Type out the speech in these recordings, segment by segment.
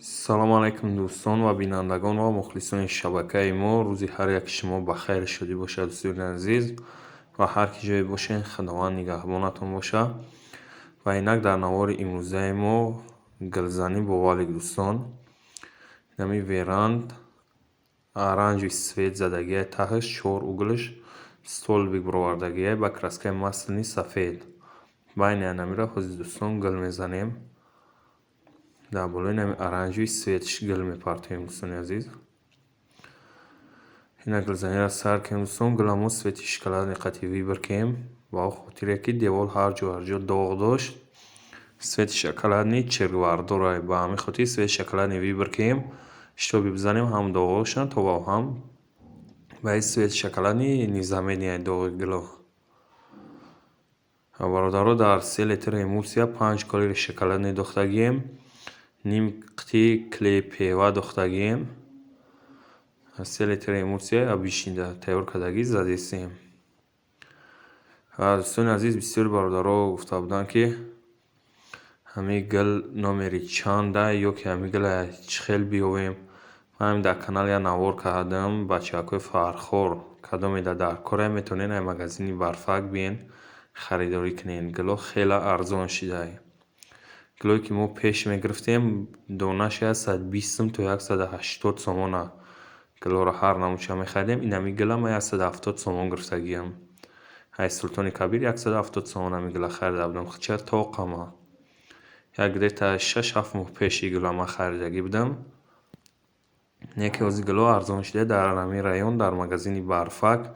Салому алайкум, дӯстон ва бинандагон ва мухлисони шабакаи мо. Рӯзи ҳар яки шумо ба хайру шодӣ бошад, дӯстони азиз, ва ҳар ки ҷое бошед, Худованд нигаҳбонатон бошад. Ва инак дар навори имрӯзаи мо гулзанӣ бо валик, дӯстон. Инами веранд оранжевый цвет задагиай, таҳаш чор углаш столбик бировардагиай ба краскаи масляный сафед. Байни анамира ҳозир, дӯстон, гул мезанем. Дар болои нами оранжевый цветаш гул мепартоем, дӯстони азиз. Ина гулзаниро сар кунем, дӯстон. Гула мо цвети шоколадный қати выбор кунем, ба он хотире ки девол ҳар ҷо ҳар ҷо доғ дошт, цвети шоколадный чиркбардорай. Ба ҳамин хотир цвети шоколадный выбор кунем, чтобы бизанем ҳам доғҳошон то ҳам ба ин цвети шоколадный незаметный доғи гуло. Бародаро, дар 3 литр эмулсия панҷ колери шоколадный дохтагием, ним қитъи клей ПВА дохтагием. 3 литр эмулсияи обычныйда тайёр кардагӣ задестем. Дӯстони азиз, бисёри бародаро гуфта буданд, ки ҳамин гул номери чанда ё ки ҳамин гула чӣ хел биёвем. Ман ҳамин дар канал як навор кардам. Бачаҳакои Фархор, кадомеда дар корае, метавонед ай магазини Барфак биен, харидорӣ кунед. Гуло хеле арзон шидай. Гулое ки мо пеш мегирифтем, донааш 120 сум то 180 сомона. Гулоро ҳар намудша мехаридем. Инами гула ман 170 сомон гирифтагиам. Ай Султони Кабир 170 сомон ҳамин гула харида будам. Хича тоқама. Як где-то 6-7 моҳ пеш ин гула ман харидагӣ будам. Не ки ҳозир гуло арзон шуда. Дар ҳамин район, дар магазини Барфак,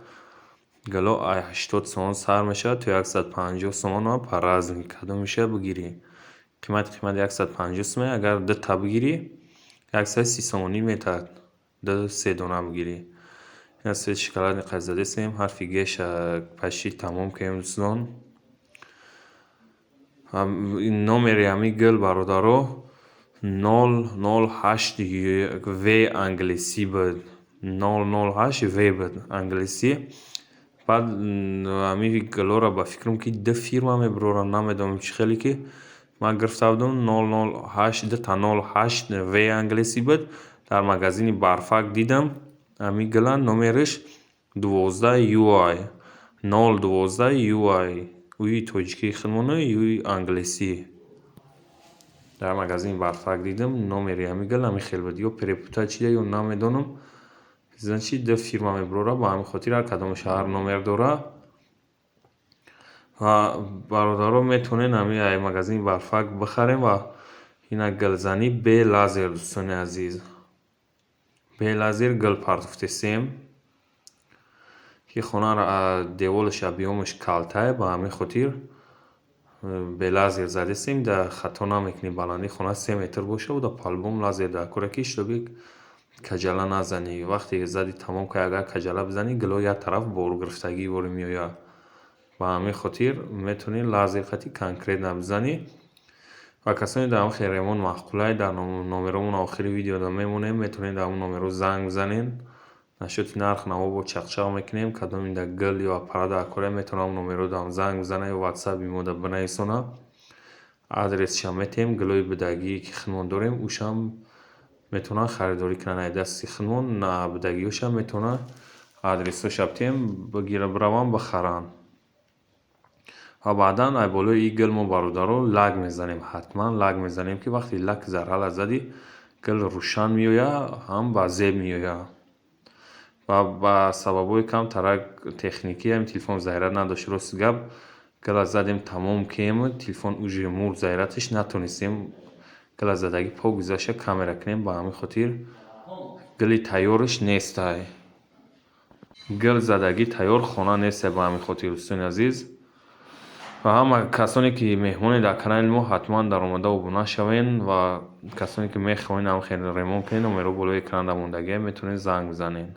гуло ай 80 сомон сар мешавад то 150 сомон, по разный, кадомеша бигирӣ. Қимати 150 сум, агар дута бигирӣ, 130 сомонӣ метавад, ду се дона бигирӣ. Ина цвети шоколадный қайд задестем, ҳарфи Геша почти тамом кардем, дӯстон. Номери ҳамин гул, бародаро, 008 В англисӣ буд, 008 В буд англисӣ. Баъд ҳамин гулҳоро, ба фикрам, ки ду фирма мебароранд, намедонам чӣ хеле, ки ман гирифта будам, 008, дута нол ҳашт В англисӣ буд. Дар магазини Барфак дидам ҳамин гула, номераш 12 Юай, 012 Юай, уи тоҷикии худмона, юи англисӣ. Дар магазини Барфак дидам, номери ҳамин гул ҳамин хел буд. Ё перепутать шуда, ё намедонам. Значит, ду фирма мебарорад, ба ҳамин хотир ҳар кадомаш ҳар номер дорад. Ва бародаро, метавонед ҳамин ай магазини Барфак бихарем. Ва ина гулзанӣ бе лазер, дӯстони азиз, бе лазер гул партофтесем, ки хонаро деволаш объёмаш калтае, ба ҳамин хотир бе лазер задестем. Да хато намекунӣ, баландии хона 3 метр бошад, да по-любому лазер дар кора, ки чтобы каҷала назанӣ. Вақте зади, тамом кардӣ, агар каҷала бизанӣ, гулҳо як тараф боргирифтагӣ ворӣ меояд. Ба ҳамин хотир метавонӣ лазер қати конкретно бизанӣ. Ва касоне дар ҳамин хел ремонт маъқулай, дар номеромон охири видеода мемонем, метавонед дар ҳамон номерҳо занг бизанед. Насчёти нарх наво бо чақчақ мекунем. Кадоме дар гул ё аппарат дар кора, метавонад ҳамон номерҳоро занг бизанад ё ватсапи мода бинависонад, адресшам метиҳем. Гулҳои будагие ки худмон дорем, ӯшам метавонанд харидорӣ кунанд ай дасти худмон, набудагиҳошам метавонанд адресҳоша битиҳем, бигира, бираванд, бихаранд. Ва баъдан ай болои ин гул мо, бародаро, лак мезанем, ҳатман лак мезанем, ки вақте лаки зарҳала задӣ, гул рӯшан меояд, ҳам ба зеб меояд. Ва ба сабабҳои камтарак техникӣ ҳамин телефон заряд надошт. Рости гап, гула задем, тамом кунем, телефон уже мурд зарядаш, натонистем гула задагӣ пок гузашта камера кунем. Ба ҳамин хотир гули тайёраш нестай, гул задагӣ тайёр хона нестай. Ба ҳамин хотир, дӯстони азиз, ва ҳама касоне ки меҳмоне дар канали мо, ҳатман даромада обуна шавен. Ва касоне ки мехоҳед ҳамин хел ремонт кунед, номерҳо болои экран мондагиа, метавонед занг бизанед.